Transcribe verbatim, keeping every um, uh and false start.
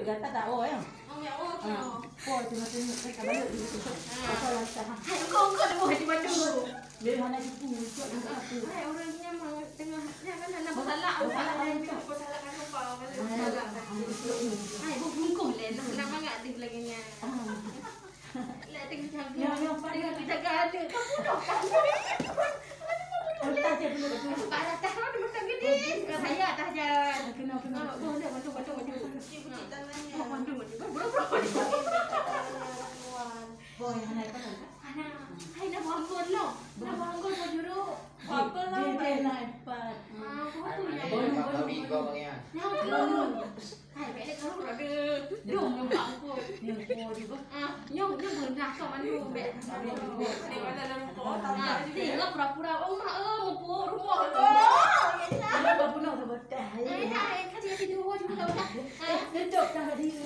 Gata tak oh ya? Oh, ya, oh, ah, oh. Oh, tu macam ni, kan tak balik dulu. Ah. Apa lah tak? Hai, engkau, engkau dah buat di Bandung. Dia mana tipu, ikut dengan aku. Hai, orang ni memang tengah, ni kan nak bersalah, bersalah, bersalah kan apa, bersalah. Ah, bersalah. Ah, dia ikut ni. Hai, bu bungkus leh, nak, nak mangat dia lagi ni. Ah. Nak tengah jaga. Yang, yang paling tengah jaga anak. Kau bunuh kan? Entah je dulu, betul. Parah dah, mana macam gini. Kau saya atas jalan. Kena, kena. Ah, boleh, betul, betul, betul. Cuci tangannya. Oh, betul, betul. Bro, bro, bro. Boy, hana apa? Hana. Hai, nak bangun lo. Nak bangun mau juru. Apa lah? Dia, dia naik empat. Ah, apa tu ya? Baru, baru. Yang tu. Hai, bèk lé karu rada dong nampak kot. Nyoe, nyoe juga. Ah, nyoe, nyoe beunah ka mandum bèk. Ada mana dalam kota. Ah, tengok pura-pura. Oh, mak, eh, mumpung rumah tu. Oh, ya. Ada bunuh sabotaj. Eh, hai, kan dia tidur juga dah. Ah, tutup dah dia.